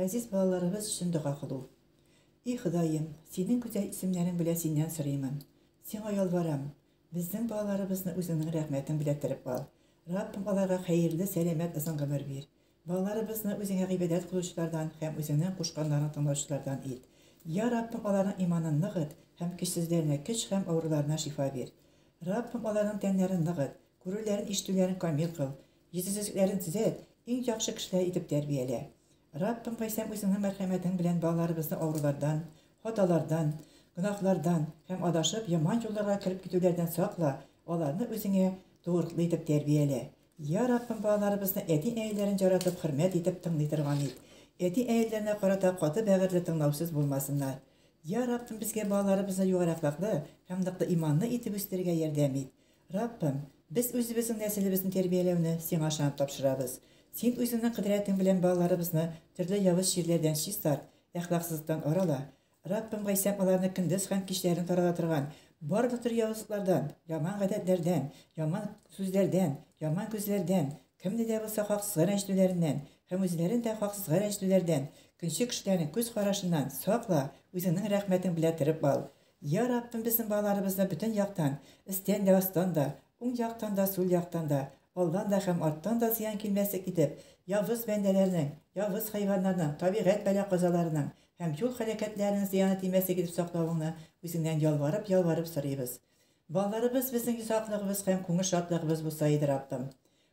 Газиз балаларыбыз өчен дога кылу. И Ходаем, Синең гүзәл исемнәрең белә Синнән сорыймын. Сиңа ялварам, безнең балаларыбызны Үзеңнең рәхмәтең белә тереп ал. Раббым, аларга хәерле, сәламәт озын гомер бир. Балаларыбызны Үзеңә гыйбадәт кылучылардан һәм Үзеңнең кушканнарың тыңлаучылардан ит. Я Раббым, аларның иманын ныгыт һәм көчсезләренә көч һәм авыруларына шифа бир. Раббым, аларның тәннәрен ныгыт, күрүләрен, ишетүләрен камил кыл, Йөзсезлекләрен төзәт, иң яхшы кешеләр итеп тәрбиялә. Раббым Гайсәм үзеңнең мәрхәмәтең белән балаларыбызны авырулардан, хаталардан, гөнаһлардан һәм адашып яман юлларга кереп китүләрдән сакла, аларны үзеңә тугрыклы итеп тәрбиялә. Я Раббым балаларыбызны әти-әниләрен җаратып хөрмәт итеп тыңлый торган ит. Әти-әниләренә карата каты бәгырьле тыңлаусыз булмасыннар. Я Раббым безгә балаларыбызны югары әхлаклы һәм ныклы иманлы итеп үстерергә ярдәм ит. Раббым, без үзебезнең нәселебезне тәрбияләүне Сиңа ышанып тапшырабыз. Син Үзеңнең кодрәтең белән балаларыбызны төрле явыз чирләрдән чистарт, әхлаксызлыктан арала. Раббым Гайсәм аларны көндез һәм кичләрен тарала торган барлык төр явызлыклардан, яман гадәтләрдән, яман сүзләрдән, яман күзләрдән, кемне дә булса хаксызга рәнҗетүләреннән һәм үзләрен дә хаксызга рәнҗетүләрдән, көнче кешеләрнең күз карашыннан сакла, Үзеңнең рәхмәтең белә төреп ал. Я Раббым, безнең балаларыбызны бөтен яктан, өстән дә, астан да, уң яктан да, сул яктан да, алдан да һәм арттан да зыян килмәслек итеп, явыз бәндәләрнең, явыз хайваннарның, табигать бәла-казаларының һәм юл һәлакәтләренең зыяны тимәслек итеп саклавыңны Үзеңнән ялварып-ялварып сорыйбыз. Балаларыбыз безнең йозаклыгыбыз һәм күңел шатлыгыбыз булса иде, Раббым.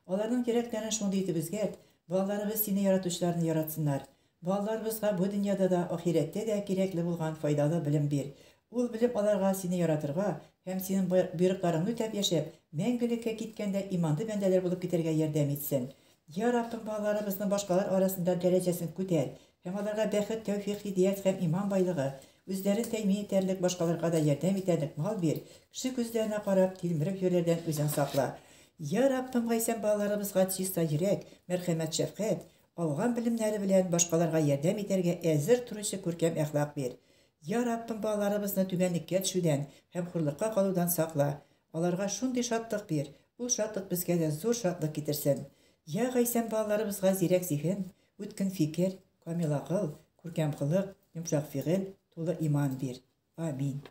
Аларның йөрәкләрен шундый итеп үзгәрт, балаларыбыз Сине яратучыларны яратсыннар. Балаларыбызга бу дөньяда да, ахирәттә дә кирәкле булган файдалы белем бир. Ул белем аларга Сине яратырга һәм Синең боерыкларыңны үтәп яшәп, мәңгелеккә киткәндә иманлы бәндәләр булып китәргә ярдәм итсен. Я Раббым, балаларыбызның башкалар арасында дәрәҗәсен күтәр һәм аларга бәхет, тәүфикъ, һидият һәм иман байлыгы, үзләрен тәэмин итәрлек, башкаларга да ярдәм итәрлек мал бир, кеше күзләренә карап, тилмереп йөрүләрдән Үзең сакла. Я Раббым, Гайсәм балаларыбызга чиста йөрәк, мәрхәмәт-шәфкать, алган белемнәре белән башкаларга ярдәм итәргә әзер торучы күркәм әхлак бир. Я Раббым, балаларыбызны түбәнлеккә төшүдән һәм хурлыкка калудан сакла. Аларга шундый шатлык бир, ул шатлык безгә дә зур шатлык китерсен. Я Гайсәм, балаларыбызга зирәк зиһен, үткен фикер, камил акыл, күркәм холык, йомшак фигыль, тулы иман бир. Амин.